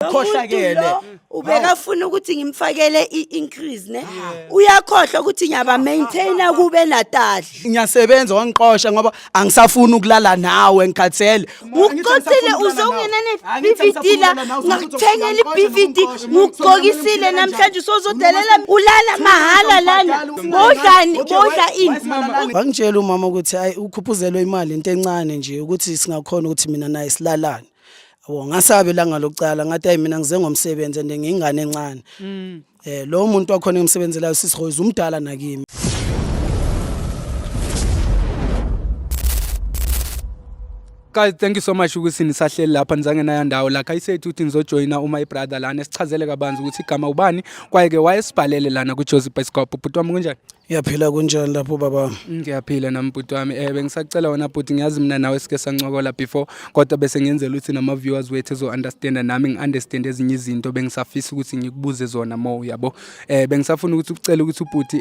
Ukhohlakele. Lo ubekafuna ukuthi ngimfakele i-increase ne uyakhohlwa ukuthi ngiyaba maintainer kube Natal. Ngiyasebenza, wangiqosha ngoba angisafuni ukulala nawe, ngikhathele. Ngikuxoxile, uzongena ne-BVD la, ngakuthengela i-BVD, ngikugqokisile namhlanje, usozodelela ulala mahhala lana. Bodlani, bodla ini? Wangitshela umama ukuthi hayi, ukhuphuzelwe imali into encane nje ukuthi singakhona ukuthi mina naye silalane. Yabo, ngasabe ilanga lokucala, ngathi hayi, mina ngize ngomsebenzi and ngiyingane encane. Lo muntu wakhona engimsebenzelayo, sisihoyiza, umdala nakimi. Guys, thank you so much ukuthi nisahleli lapha, nizange naya ndawo. Like I said ukuthi nizojoyina uma brother lana esichazele kabanzi ukuthi igama ubani, kwaye ke wayesibhalele lana ku Jozi Bioscope. Bhuti wami, kunjani? Ngiyaphila, kunjani lapho baba? Ngiyaphila nami, bhuti wami. Bengisacela wena bhuti, ngiyazi mina nawe sike sancokola before, kodwa bese ngiyenzela ukuthi nama viewers wethu ezo understand nami ngi-understand ezinye izinto bengisafisa ukuthi ngikubuze zona more, yabo. Bengisafuna ukuthi ucele ukuthi ubhuti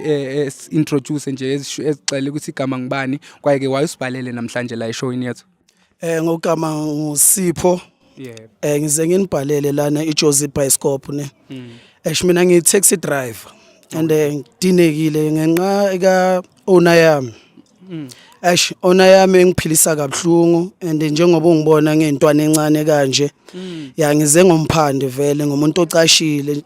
introduce nje, ezicele ukuthi igama ngibani, kwaye ke wayesibhalele namhlanje la eshowini yethu. Ngogama nguSipho. Ngize nginibhalele lana iJozi Bioscope ne. Eish, mina ngiyi taxi driver and ngidinekile ngenxa ka owner yami. Eish, owner yami engiphilisa kabuhlungu and njengoba ungibona ngentwana encane kanje. Ya, ngize ngomphande vele ngumuntu ocashile.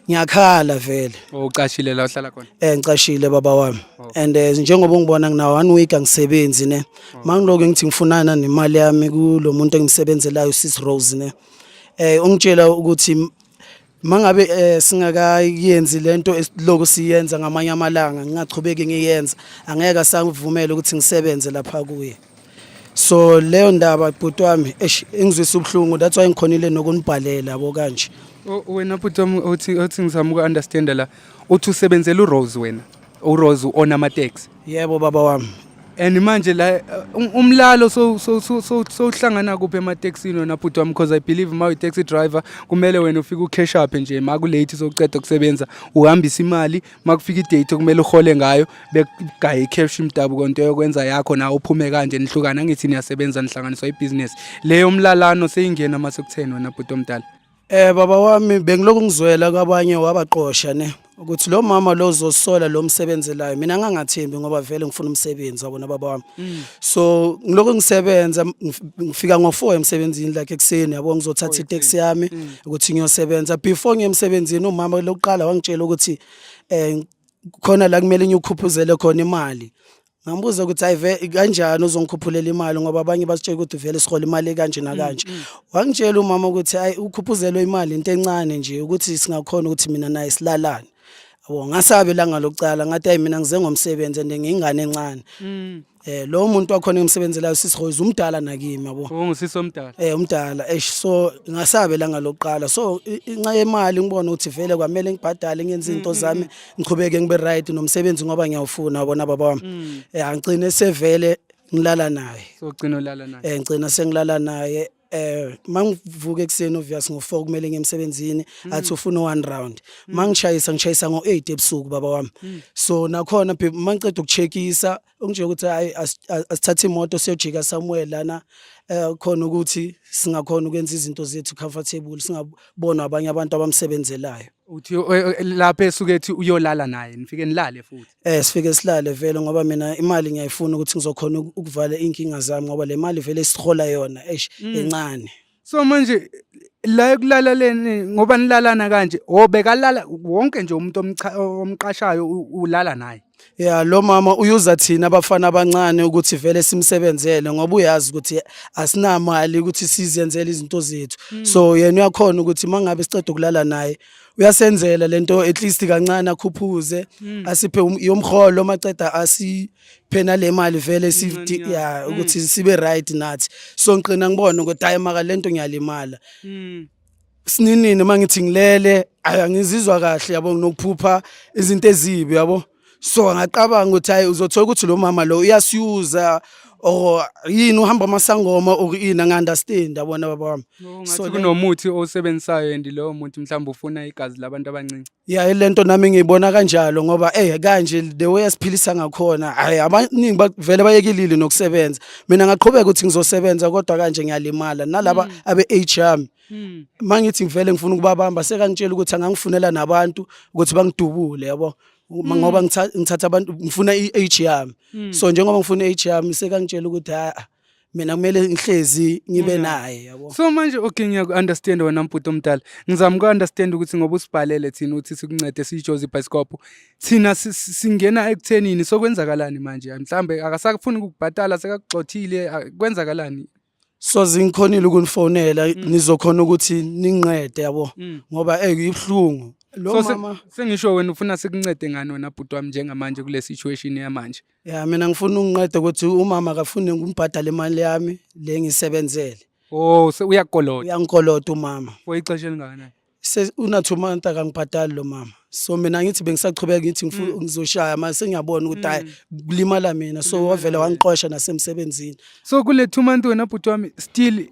Ngiyakhala vele. Ucashile la uhlala khona? Ngicashile baba wami. And njengoba ungibona ngina one week angisebenzi ne. Mangiloko ngithi ngifunana nemali yami kulo muntu engimsebenzelayo, Sis Rose ne. Ungitshela ukuthi mangabe singakayenzi lento esiloko siyenza ngamanye amalanga, ngingachubeki ngiyenza, angeke asavumela ukuthi ngisebenze lapha kuye. So leyo ndaba, bhuti wami, eish, ingizwisa ubuhlungu, that's why ngikhonile nokunibhalela yabo kanje. Wena bhuti wami, uthi ngizama uku-understanda la, uthi usebenzela uRose, wena uRose u-owna ama-taxi? Yebo baba wami. And manje la umlalo sowuhlangana kuphi ematekisini wena bhuti wami? Because I believe uma uyi-taxi driver kumele wena ufike u-cash up nje ma kulate, sowuceda kusebenza, uhambise imali, ma kufika i-date okumele uhole ngayo, bekugaye i-cash imdabuko nto yokwenza yakho, nawe uphume kanje nihlukana. Angithi niyasebenza, nihlanganiswa ibhizinesi leyo mlalano seyingena mase kutheni wena bhuti omdala? Baba wami, bengilokhu ngizwela kwabanye wabaqosha ne ukuthi lo mama lo uzosola lo msebenzelayo. Mina ngangathembi ngoba vele ngifuna umsebenzi, wabona baba wami. So ngilokhu ngisebenza, ngifika ngo4 emsebenzini, like ekuseni yabo, ngizothatha itaxi yami ukuthi ngiyosebenza. Before ngiye emsebenzini, umama lokuqala wangitshela ukuthi khona la kumele ngiyukhuphuzele khona imali. Ngambuza ukuthi hayi ve kanjani uzongikhuphulela imali, ngoba abanye basitshela ukuthi vele sihola imali kanje nakanje. Wangitshela umama ukuthi hayi, ukhuphuzelwe imali into encane nje ukuthi singakhona ukuthi mina naye silalane. Yabo, ngasabe ilanga lokucala, ngathi hayi, mina ngize ngomsebenzi and ngiyingane encane. Lo muntu wakhona engimsebenzelayo, sisihoyiza, umdala nakimi yabo. Ungusisi omdala? Umdala. Eish, so ngasabe ilanga lokuqala. So inxa yemali ngibona ukuthi vele kwamele ngibhadale, ngenze izinto zami, ngichubeke ngibe right nomsebenzi ngoba ngiyawufuna, wabona baba wami. Angigcine sevele ngilala naye. So ugcina ulala naye? Ngigcina sengilala naye. Mangivuka ekuseni, obvious ngo4 kumele ngiye emsebenzini, athi ufuna one round. Mangishayisa, ngishayisa ngo8 ebusuku baba wami. So nakhona mangiceda ukucheckisa, ungitshela ukuthi hayi, asithathe imoto siyojika somewhere lana khona ukuthi singakhona ukwenza izinto zethu comfortable, singabonwa abanye abantu abamsebenzelayo. Uthi lapha esuke ethi uyolala naye, nifike nilale futhi? Sifike silale vele ngoba mina imali ngiyayifuna ukuthi ngizokhona ukuvala inkinga zami, ngoba le mali vele sihola yona, eish, encane. So manje la ekulaleleni, ngoba nilalana kanje, obekalala wonke nje umuntu omqashayo ulala naye? Ya, lo mama uyuza thina abafana abancane ukuthi vele simsebenzele ngoba uyazi ukuthi asinamali ukuthi sizenzele izinto zethu. So yena uyakhona ukuthi mangabe siceda ukulala naye uyasenzela lento, at least kancane akhuphuze, asiphe yomholo, maceda asiphe nale mali vele si ya ukuthi sibe right nathi. So ngiqina ngibona ukuthi hayi maka lento ngiyalimala. Sininini mangithi ngilele, ayi, angizizwa kahle yabo, nginokuphupha izinto ezibi yabo. So ngacabanga ukuthi hayi, uzothola ukuthi lo mama lo uyasiyuza. Or yini, uhamba amasangoma or ini, angi-understand, yabona baba wami. So kunomuthi owusebenzisayo and lowo muthi mhlawumbe ufuna igazi labantu abancinci. Ya, lento nami ngiyibona kanjalo ngoba kanje the way esiphilisa ngakhona, hayi, abaningi vele bayekelile nokusebenza. Mina ngaqhubeka ukuthi ngizosebenza, kodwa kanje ngiyalimala nalaba abe age yami. Mangithi ngivele ngifuna ukubabamba, sekangitshela ukuthi angangifunela nabantu ukuthi bangidubule, yabo, ngoba ngithatha abantu, ngifuna i-age yami. So njengoba ngifuna i-age yami, sekangitshela ukuthi ha, mina kumele ngihlezi ngibe naye, yabo. So manje, okay, ngiyaku-understand wena mbhuti omdala. Ngizama uku-understand ukuthi ngoba usibhalele thina ukuthi sikuncede siyiJozi Bioscope, thina singena ekuthenini. Sokwenzakalani manje? Mhlambe akasafuni ukukubhatala, sekakugxothile, kwenzakalani? So zingikhonile ukunifonela, nizokhona ukuthi ningincede, yabo, ngoba ibuhlungu lo So mama. Sengisho wena ufuna sikuncede ngani wena bhuti wami njengamanje kule situation yamanje? Ya, mina ngifuna ungincede ukuthi umama akafuni ngimbhadale imali yami le ngisebenzele. Oh, uyakukolota? Uyangikolota umama. For ixesha elingakanani? Una 2 months akangibhadali lo mama. So mina ngithi bengisachubeka ngithi ngifuna ngizoshaya, manje sengiyabona ukuthi hayi, kulimala mina. So wavele wangiqosha nasemsebenzini. So kule 2 month wena bhuti wami, still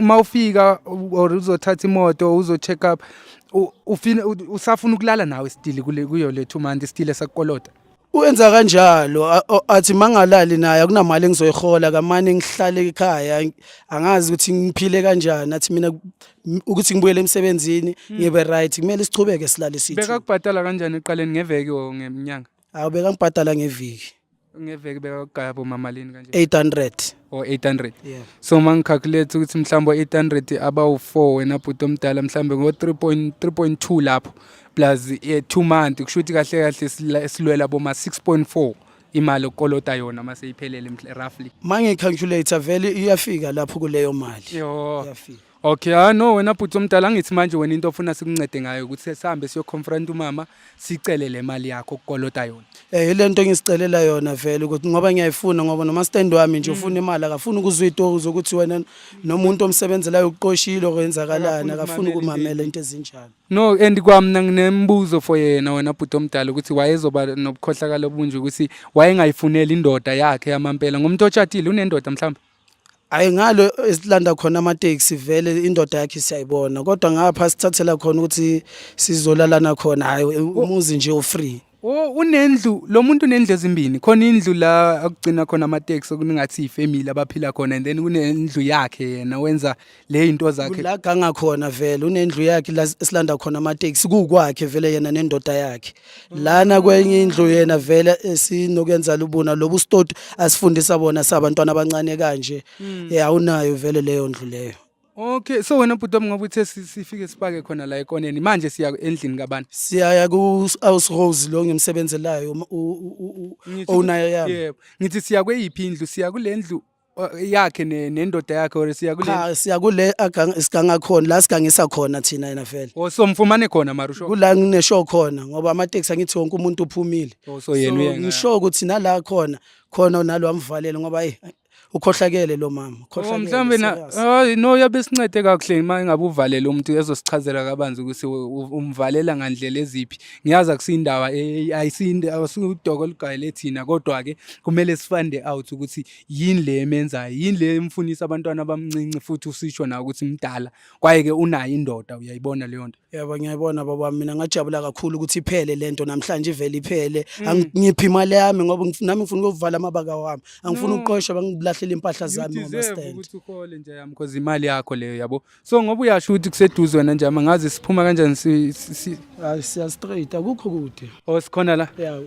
mawufika or uzothatha imoto uzo-check up, usafuna ukulala nawe still kule kuyo le 2 month still esakukolota? Uyenza kanjalo, athi mangalali naye akunamali engizoyihola, kamane ngihlale ekhaya, angazi ukuthi ngiphile kanjani. Athi mina ukuthi ngibuyele emsebenzini ngibe right, kumele sichubeke silale sithi. Bekakubhatala kanjani eqaleni, ngeveki or ngenyanga? Awu, bekangibhadala ngeviki. Ngeveki bekakugaya bomamalini kanje? 800. Or 800? Yeah. So mangicalculate ukuthi mhlawumbe 800 abawu-4 wena bhuti omdala, mhlawumbe ngo-3.3.2 lapho plus 2 month, kusho ukuthi kahle kahle silwela boma 6.4 imali okolota yona mase iphelele roughly. Mangicalculate vele iyafika lapho kuleyo mali. Yo. Iyafika. Okay, ah no, wena bhuti omdala, angithi manje wena into ofuna sikuncede ngayo ukuthi sihambe siyoconfront umama, sicele le mali yakho okukolota yona. Ile nto engisicelela yona vele ukuthi ngoba ngiyayifuna, ngoba noma stand wami nje ufuna imali, akafuni ukuzwa izitori zokuthi wena nomuntu omsebenzelayo uqoshile okwenzakalani, akafuni ukumamela into ezinjalo. No, and kwamna nginembuzo for yena wena bhuti omdala ukuthi wayezoba nobukhohlakalo obunje ukuthi wayengayifuneli indoda yakhe yamampela, ngumuntu otshatile, unendoda mhlawumbe? Hayi, ngalo esilanda khona amateksi vele indoda yakhe siyayibona, kodwa ngapha sithathela khona ukuthi sizolalana khona, hayi, umuzi nje ufree. Oh, unendlu lo muntu, unendlu ezimbini khona, indlu la akugcina khona amateksi okungathi ifamily abaphila khona, and then kunendlu yakhe yena wenza le into zakhe. La ganga khona vele unendlu yakhe la esilanda khona amateksi, kukwakhe vele yena nendoda yakhe. Lana kwenye indlu yena vele esinokwenza lubuna lobu stoti asifundisa bona sabantwana abancane kanje, awunayo vele leyo ndlu leyo. Okay, so wena bhuti wami, ngoba uthe sifike sipake khona la ekoneni, manje siya endlini kabani? Siyaya ku House Rose lo ngimsebenzelayo, owner yami. Yebo, ngithi siya kweyiphi indlu? Siya kule ndlu yakhe nendoda yakhe or siya kule? Cha, siya kule isiganga khona la sigangisa khona thina yena vele. Oh, so mfumane khona marusho? Kula ngineshow khona, ngoba amateksi angithi wonke umuntu uphumile. Oh, so yena uye ngisho ukuthi nala khona khona nalo amvalele, ngoba hey, ukhohlakele lo mama. Oh, Ukhohlakele, mhlambe na serious. hayi no, yabe sincede kakuhle uma engabe uvalele umuntu ezosichazela kabanzi ukuthi umvalela ngandlela eziphi. Ngiyazi akusindaba, ayisinda asudoko olugayele thina, kodwa ke kumele sifande out ukuthi yini le emenzayo, yini le emfunisa abantwana abamncinci, futhi usisho na ukuthi mdala kwaye ke unayo indoda, uyayibona leyo nto? Yebo, ngiyayibona baba. Mina ngajabula kakhulu ukuthi iphele lento namhlanje, ivele iphele. Angiphi imali yami ngoba nami ngifuna ukuvala amabaka wami, angifuni ukuqoshwa bangilahlela impahla zami You deserve ngama-stand. Ukuthi uhole nje yami, because imali yakho leyo, yabo. So ngoba uyasho ukuthi kuseduze wena nje, angazi siphuma kanjani Hayi, siya straight, akukho kude. Oh, sikhona la. Yeah,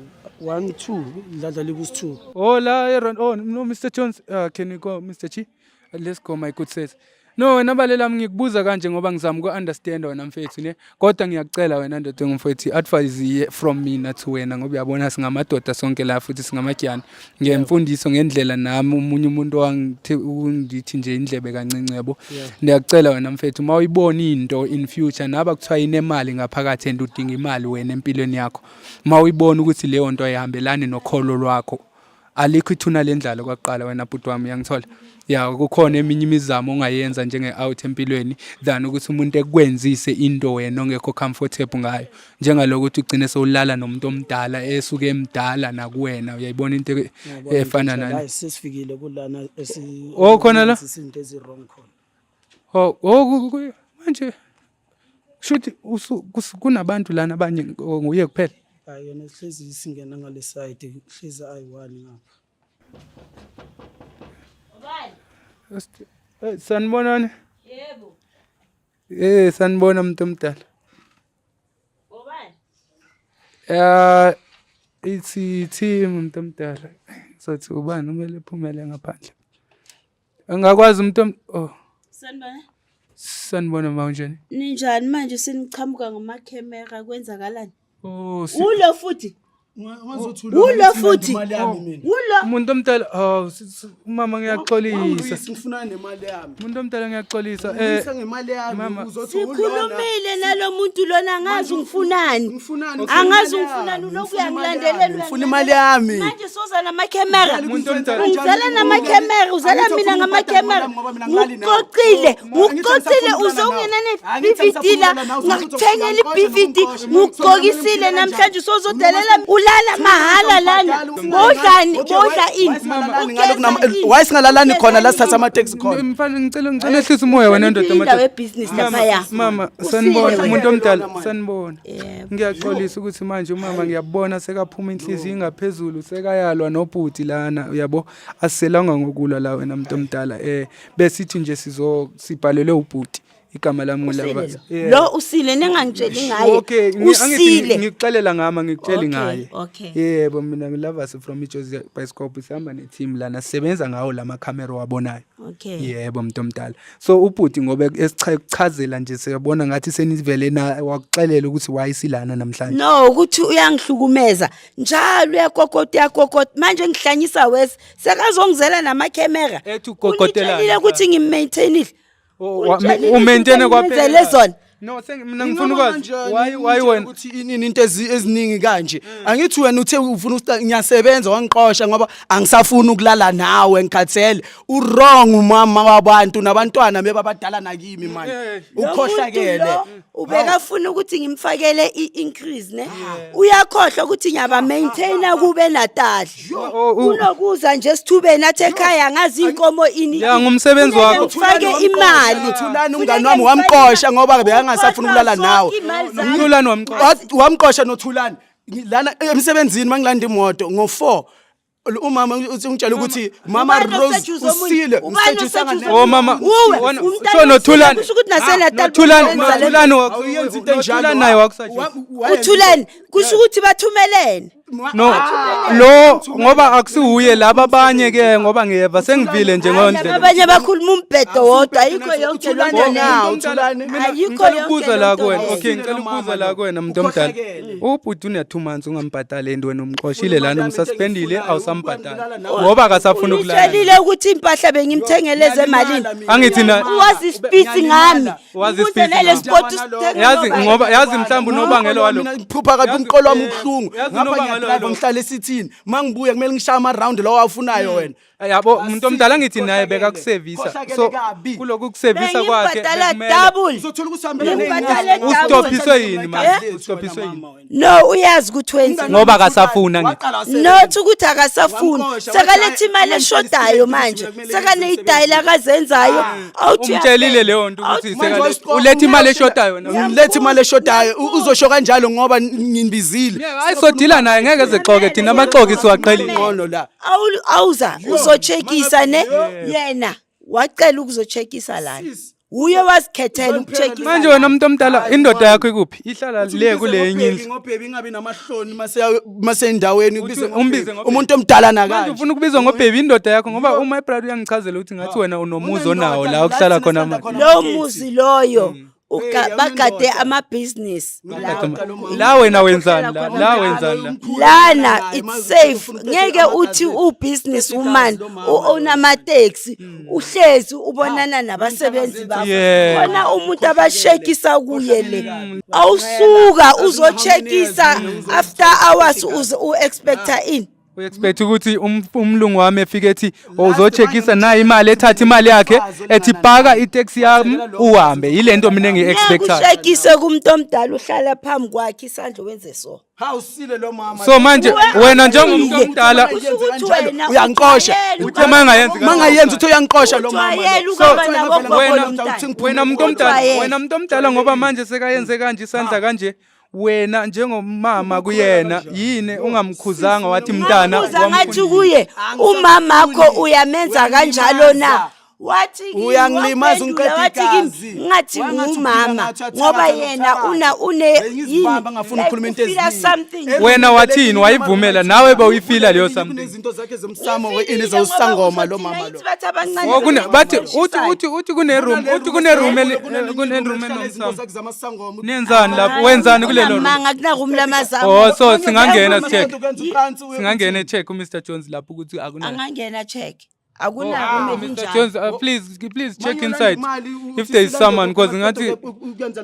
1 2 dladla libus 2. Oh, la Aaron. Oh no, Mr Jones, can you go, Mr Chi? Let's go, my good sis. No, wena balela ngikubuza kanje ngoba ngizama uku-understand wena mfethu ne. Kodwa ngiyakucela wena ndoda engumfethu, advice from mina to wena, ngoba uyabona singamadoda sonke la futhi singamajana. Ngemfundiso ngendlela nami umunye umuntu wangithe ungithi nje indlebe kancinci, yabo. Ngiyakucela wena mfethu, uma uyibona into in future naba kuthiwa inemali ngaphakathi and udinga imali wena empilweni yakho. Uma uyibona ukuthi leyo nto ayihambelani nokholo lwakho, alikho ithuna lendlala kwaqala wena bhuti wami, uyangithola? Ya, kukhona eminye imizamo ongayenza njenge-out empilweni than ukuthi umuntu ekwenzise into wena ongekho comfortable ngayo, njengalokuthi ugcine sewulala nomuntu omdala esuke emdala nakuwena. Uyayibona into efana nani? Hayi, sesifikile kulana esi Oh, khona la? Izinto ezi-wrong khona. Oh, manje shuthi kunabantu lana abanye, oh, nguye kuphela? Hayi, yona hlezi singena ngale side, hlezi ayi-one ngapha. Sanibonani. Yebo. Sanibona muntu omdala. Ubani? Ya, ithi team umuntu omdala. Sothi ubani kumele ephumele ngaphandle. Angakwazi umuntu oh. Sanibona. Sanibona ma, unjani? Ninjani manje seniqhamuka ngamakhemera, kwenzakalani? Oh, Ulo futhi. Ulo futhi. Ulo. Umuntu omdala, oh, umama, ngiyaxolisa. Ngifuna nemali yami. Umuntu omdala, ngiyaxolisa. Ngifisa ngemali yami. Mama. Uzothi ulona. Sikhulumile nalomuntu lona, angazi ungifunani. Ngifunani? Angazi ungifunani, ulokhu uyangilandelela. Ngifuna imali yami. Manje soza namakhemera. Umuntu omdala. Ungizela namakhemera, uzela mina ngamakhemera. Ngikuqoqile, ngikuqoqile, uze ungena ne-BVD la, ngakuthengela i-BVD, ngikugqokisile namhlanje usozodelela, ulala mahhala lana. Bodlani, bodla ini? Ugeza ini? Why singalalani khona la, sithatha amateksi khona? Mfana, ngicela ehlise umoya wena ndoda. Indawo Madoda. yebhizinisi laphaya. Mama, Usile sanibona wena. umuntu omdala, sanibona. Yebo. Ngiyaxolisa ukuthi manje umama ngiyabona sekaphuma inhliziyo ingaphezulu, sekayalwa nobhuti lana, uyabo? Asiselanga ngokulwa la wena muntu omdala. Besithi nje sizo sibhalelwe ubhuti, igama lami ngulava. Usile lo. Lo usile, ningangitsheli ngaye. Okay, angithi Usile. ngikuxelela ngama ngikutsheli ngaye. Yebo, mina ngiLavas from iJozi Bioscope, sihamba ne-team lana, sisebenza ngawo lama camera wabonayo. Yebo muntu omdala. So ubhuti ngoba esichazela nje, siyabona ngathi senivele na wakuxelela ukuthi why silana namhlanje. No, ukuthi uyangihlukumeza njalo, uyakokota, uyakokota, manje ngihlanyisa wes sekazongizela namakhemera. Ethi ukokotelani? Unitshelile ukuthi ngim-maintainile? Oh, Unitshelile u-maintain izinto kwaphela. engimenzele zona? No, mina ngifuna ukwazi why wena Ukuthi inini into eziningi kanje? Angithi wena uthe ufuna ukuthi ngiyasebenza, wangiqosha ngoba angisafuni ukulala nawe, ngikhathele. U-wrong umama wabantu nabantwana bebabadala nakimi manje. Lo muntu Ukhohlakele. lo ubekafuna ukuthi ngimfakele i-increase ne, uyakhohlwa ukuthi ngiyaba-maintaina kube Natali. Oh, Kunokuza nje esithubeni athi ekhaya ngazi inkomo ini. Ya, ngumsebenzi Funeke wakho. ngifake imali. Thulani umngani wami wamqosha ngoba bekangasafuni ukulala nawe. Uthulani wamqosha? Wamqosha noThulani. Lana emsebenzini mangilanda imoto ngo4, umama uthi ungitshela ukuthi mama Ubani Rose osejuza omunye? usile. Ubani Ngisejusa osejuza Oh mama, Uwe, umntana so noThulani. kusho ukuthi naseNatal Nothulani, benza le- Nothulani Awuyenzi into enjalo. Nothulani naye wakusajisa. Uthulani kusho ukuthi bathumelene. No, lo ngoba akusiwuye laba abanye ke, ngoba ngiyeva sengivile nje ngondlela. Abanye bakhuluma umbhedo wodwa, ayikho yonke loo nto leyo. Uthulani. Ayikho Ngicela yonke ukubuza loo la nto kuwena. leyo. Okay, ngicela ukubuza la kuwena muntu omdala. Ukhohlakele. Ubhuti una 2 months ungambhadali into, wena umxoshile lana, umsuspendile, awusambhadali Awusambhadali. ngoba akasafuni ukulala. Unitshelile ukuthi impahla bengimthengele zemalini? Angithi na Wazi isipitsi ngami. Wazi Ukuze isipitsi nale ngami. sport usithenge Yazi nobani. ngoba yazi mhlawumbe unobangela walokho. Mina ngiphupha kabi, Yazi- umqolo wami ubuhlungu. yazi Ngapha unobangela ngiya-drive, walokho. ngihlala esithini, mangibuya kumele ngishaye ama-round lawo awafunayo wena. Yabo umuntu omdala, ngithi naye Khohlakele. bekakusevisa. Khohlakele So kabi. kulokhu kusevisa kwakhe Bengimbhadala bekumele- double. Uzothola ukuthi uhambela Ngimbhadale ney'ngane. double. Ustophiswe yini manje? Ustophiswe yini? No, uyazi ukuthi wenzani. Ngoba akasafuni, angithi. Waqala wasebenza. Not ukuthi akasafuni, Wamxosha, sekaletha wathi, imali "Hayi, eshodayo umntwana manje, kumele sekaneyitayela akazenzayo. Awuthi Umtshelile leyo nto ukuthi Manje uletha imali eshodayo wena. Ngiletha imali eshodayo, uzosho kanjalo ngoba nginibizile. Yeah, hayi, sodila naye, ngeke zexoke thina, amaxoki siwaqhelile. Ngcono la. Awuza uzocheckisa ne, yena wacela ukuzocheckisa lana, uye wazikhethela ukucheckisa. Manje wena umuntu omdala, indoda yakho ikuphi? Ihlala le kule enye indlu. Ngobhebi, ingabi namahloni masendaweni ubize Umbize ngobhebi. umuntu omdala Manje nakanje. ufuna ukubizwa ngobhebi indoda yakho, ngoba uma ibrother uyangichazela ukuthi ngathi wena unomuzi onawo la okuhlala khona manje. Lowo muzi loyo Hey, bagade awunendoda. amabhizinisi. La wena wenzani la? La wenzani la? Lana it's safe, ngeke uthi u-business woman onamateksi uhlezi ubonana nabasebenzi bakho. Khona umuntu abashekisa kuye le, awusuka uzocheckisa after hours, uze u-expecta ini? U-expect ukuthi umlungu wami efike ethi, "Oh, uzocheckisa nayi imali," ethatha imali yakhe, ethi, "Paka itaxi yami uhambe." Yile nto mina engiyi-expectayo. Ngeke kumuntu omdala uhlala phambi kwakhe isandla wenze so. Hawusile lo mama. So manje wena njengomuntu omdala Kusho ukuthi wena Uyangiqosha. ujwayele Uthe uma engayenzi kanjalo. Mangayenzi uthi uyangiqosha lo mama. Ujwayele ukuba nabo Wena- wena muntu omdala, Ujwayele. wena muntu omdala, ngoba manje sekayenze kanje isandla kanje, wena njengomama kuyena yini ungamkhuzanga wathi mntana Ngambuza ngathi kuye, umamakho uyamenza kanjalo na? Wathi kimi, Uyangilimaza, waphendula ungiqeda wathi kimi, igazi. ngathi Wangathi ngumama uphila ngathi ngoba uyathakatha yena nokuthakatha. una une Bengizibamba ngafuna like ukukhuluma into ufila eziningi. something. Wena wathini? Wayivumela nawe bawuyifila leyo something? Kunezinto zakhe zemsamo ini zawusangoma lo mama lo. Bathi abancane Oh, bathi uthi kune room, uthi kune room kune room Izinto enomsamo. zakhe zamasangoma. Nenzani lapho? Wenzani kulelo room? Manga kunaroom lamazamo. Oh, so singangena check. Ukwenza ucansi, Singangena check uMr Jones lapho ukuthi akuna. Angangena check. Akuna room Mr elinjalo. Jones, please check Manje inside imali, if there is someone, because ngathi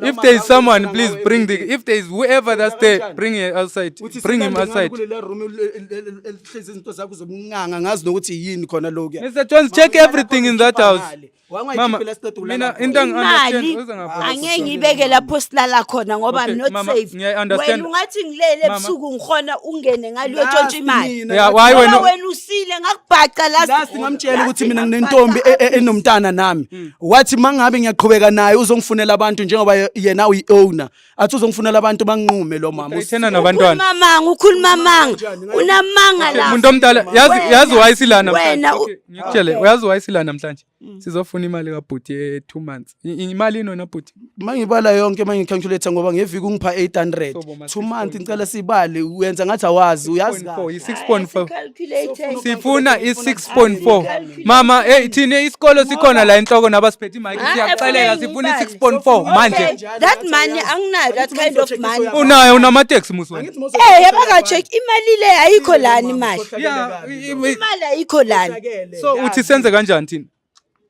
if there is someone, please bring the, if there is whoever that's there, bring it outside, Uthi bring him silande ngani outside. kuleliya room elihlezi izinto zakho zobunganga, ngazi nokuthi yini khona lokhuya. Mr Jones, check everything in that house. Mama, Mama, mina into Imali angi-understand uze ngapha. angeke ngibeke lapho silala khona ngoba Okay, I'm not mama, safe. ngiyayi-understand. Wena ungathi ngilele Mama. ebusuku ngikhona ungene ngale uyotshontsha imali. Yeah, why Ngoba wena wena usile ngakubhaca last. Last ngamtshela ukuthi mina nginentombi enomntana nami. Wathi mangabe ngiyaqhubeka naye uzongifunela abantu njengoba yena uyi-owner. Athi uzongifunela abantu banqume lo mama. Uthena nabantwana. Ukhuluma manga, ukhuluma manga. Unamanga la. Umuntu omdala, yazi yazi why sila namhlanje. Wena Okay, ngikutshele, uyazi why sila namhlanje? Sizofuna imali kabhuti ye 2 months. Imali inona bhuti? Mangibala yonke, mangicalculate, ngoba ngeviki ungipha 800. So boma 2 months ngicela sibale, uyenza ngathi awazi, uyazi 6.4, kahle. i-6.4. Calculate. Sifuna i-6.4. Mama, hey, thina isikolo sikhona la enhloko nabasiphethe imic, siyakucelela, sifuna i-6.4 manje. That money anginayo, that kind of money. Unayo, unamateksi musi wena. Eh, yabaka check imali le ayikho lana imali. Yeah, Imali ayikho lana. So uthi senze kanjani thina?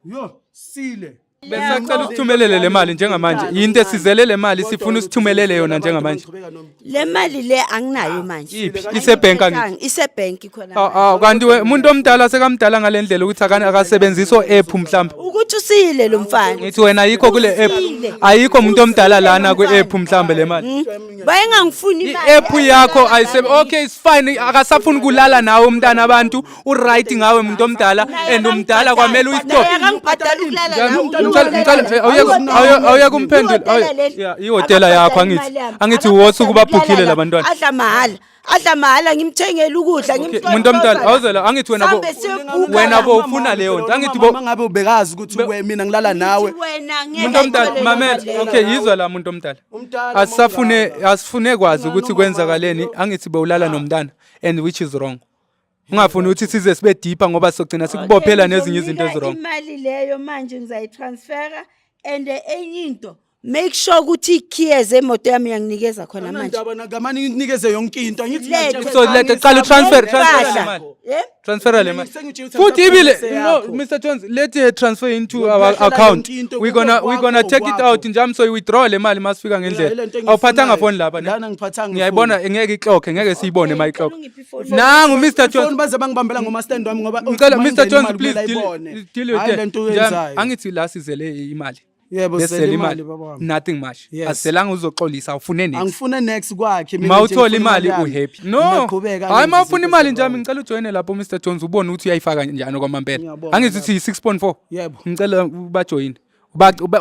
Yo, sile. Besacela usithumelele le mali njengamanje. Yinto esizele le mali, sifuna usithumelele yona njengamanje. Le mali le anginayo manje. Iphi? Isebhenki angithi? Isebhenki khona. Aw aw, kanti umuntu omdala sekamdala ngalendlela ukuthi akasebenzisi o-app mhlawumbe. Ukuthi usile lo mfana. Ngithi wena ayikho kule app. Usile. Ayikho umuntu omdala lana kwi-app mhlawumbe le mali. Bayengangifuni imali. I-app yakho ayisebe. Okay, it's fine. Akasafuni kulala nawe umntana abantu, u-right ngawe umuntu omdala, and umdala kwamele uyistop. Naye akangibhadala ukulala nawe. Ngicela awuyeke umphendule. Yeah, ihhotela yakho angithi. Angithi wosuku babhukhile labantwana. Adla mahhala. Adla mahhala, ngimthengele ukudla, ngimthengele. Umuntu omdala awuzela angithi wena bo Sambe siyobhuka wena la. bo ufuna leyo nto angithi bo Mangabe ubekazi ukuthi we mina ngilala nawe. Wena ngeke Umuntu omdala, ayithole mamela. leyo mali. Okay, yizwa la muntu omdala. Umdala, Asisafune, asifune kwazi ukuthi kwenzakaleni angithi bewulala nomntana, and which is wrong. Ungafuni ukuthi size sibe deeper ngoba sogcina sikubophela Okay, nezinye izinto ngizomnika ezi-wrong. Imali leyo manje ngizayitransfera, and enye into, make sure ukuthi ikhiye zemoto yami uyanginikeza khona manje. Andaba nagamani nginikeze yonke into angithi. Lethe. So let qala transfer transfer le Impahla. mali. Eh? Transfer le mali. Sengitshela ukuthi Futhi ibile angisafuni no yakho. Mr Jones, let her transfer into our Ngiyakulahlela account. yonke into, We gonna kwakho, take it kwakho. out njami, so withdraw le mali masifika Mina, ngendlela. ile nto Awuphathanga engiyifunayo. phone lapha ne? Lana ngiphathanga. Ngiyayibona ngeke ixoxe, ngeke siyibone mayixoxe. Ungiphe ifoni. Nangu Mr Phone Jones. baze bangibambela ngoma-stand wami ngoba Ngicela uma Mr ingena Jones, imali please kumele ayibone. deal with Hhayi it. le nto Njami, oyenzayo. angithi la sizele imali. Yebo, Besizele sizele imali. imali, baba wami. Nothing much. Yes. Asizelanga uzoxolisa, ufune next. Angifune next kwakhe mina Ma nje uthola ngifuna imali yami. uhappy. No. Ngiyaqhubeka Hayi, ma ngenze ufuna izinto imali ezi-wrong. njami, ngicela ujoyine lapho Mr Jones ubone ukuthi uyayifaka njani kwamampela. Ngiyabonga Angithi uthi 6.4. Yebo. Ngicela bajoyine.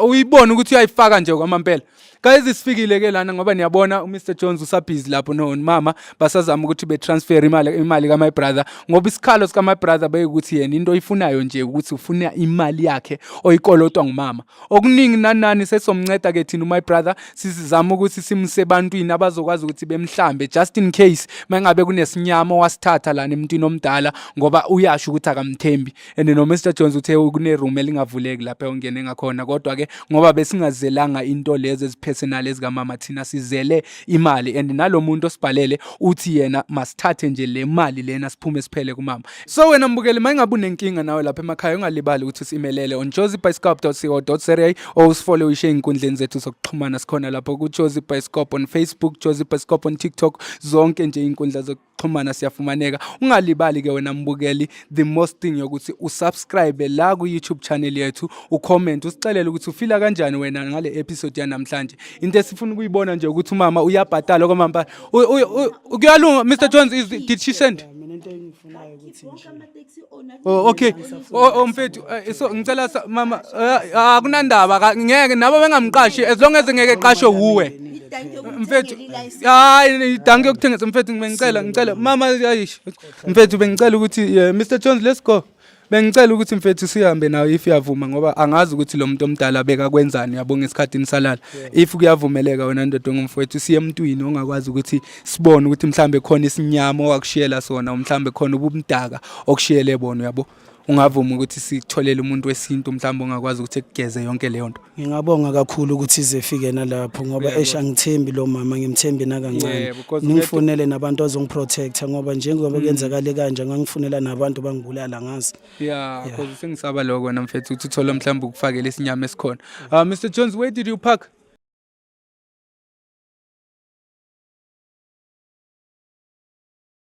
Uyibone ukuthi uyayifaka nje kwamampela. Guys, sifikile ke lana ngoba niyabona uMr Jones usabhizi lapho no mama basazama ukuthi betransfer imali ka my brother, ngoba isikhalo sika my brother beyikuthi yena into oyifunayo nje ukuthi ufuna imali yakhe oyikolotwa ngumama. Okuningi nani nani sesomnceda ke thina my brother, sizama ukuthi simse ebantwini abazokwazi ukuthi bemhlambe just in case mangabe kunesinyama owasithatha lana emntwini omdala, ngoba uyasho ukuthi akamthembi. And no Mr Jones uthe kune room elingavuleki lapha ongene ngakhona, kodwa ke ngoba besingazelanga into lezi ezipersonal ezikamama, thina sizele imali, and nalomuntu osibhalele uthi yena masithathe nje le mali lena siphume siphele kumama. So wena mbukeli, mayingabe unenkinga nawe lapha emakhaya, ungalibali ukuthi usimelele on josiebioscope.co.za or usifollowishe ey'nkundleni zethu zokuxhumana. Sikhona lapho ku-Josie Bioscope on Facebook, Josie Bioscope on TikTok, zonke nje iy'nkundla. zokuxhumana siyafumaneka. Ungalibali ke wena mbukeli, the most thing yokuthi usubscribe la ku YouTube channel yethu, ucomment, usixelele ukuthi ufila kanjani wena ngale episode yanamhlanje. Into esifuna ukuyibona nje ukuthi umama uyabhatala kwamambala. Kuyalunga. Mr Jones, did she send? Mina into engifunayo ukuthi nje Oh, okay. Oh, mfethu, so ngicela mama, akunandaba, ngeke nabo bengamqashi as long as ngeke eqashwe wuwe. Mfethu, hayi, dankie yokuthengisa mfethu, ngicela mama, ayish. Mfethu, bengicela ukuthi, yeah, Mr Jones, let's go. Bengicela ukuthi mfethu sihambe nawe if uyavuma, ngoba angazi ukuthi lo muntu omdala bekakwenzani yabo ngesikhathi nisalala. If kuyavumeleka wena ndoda ngumfowethu, siye emntwini ongakwazi ukuthi sibone ukuthi mhlambe khona isinyama owakushiyela sona, mhlambe khona ubumdaka okushiyele bona, uyabo. Ungavuma ukuthi sitholele umuntu wesintu mhlambe ongakwazi ukuthi ekugeze yonke leyo nto? Ngingabonga kakhulu ukuthi ize ifike nalapho, ngoba esha angithembi lo mama, ngimthembi nakancane. Yebo, 'cause Ningifunele nabantu azongiprotecta, ngoba njengoba kuyenzakale kanje, ngangifunela nabantu bangibulala ngazi. Yeah, because sengisaba lokho wena mfethu, ukuthi uthole mhlawumbe ukufakela isinyama esikhona. Mr Jones, where did you park?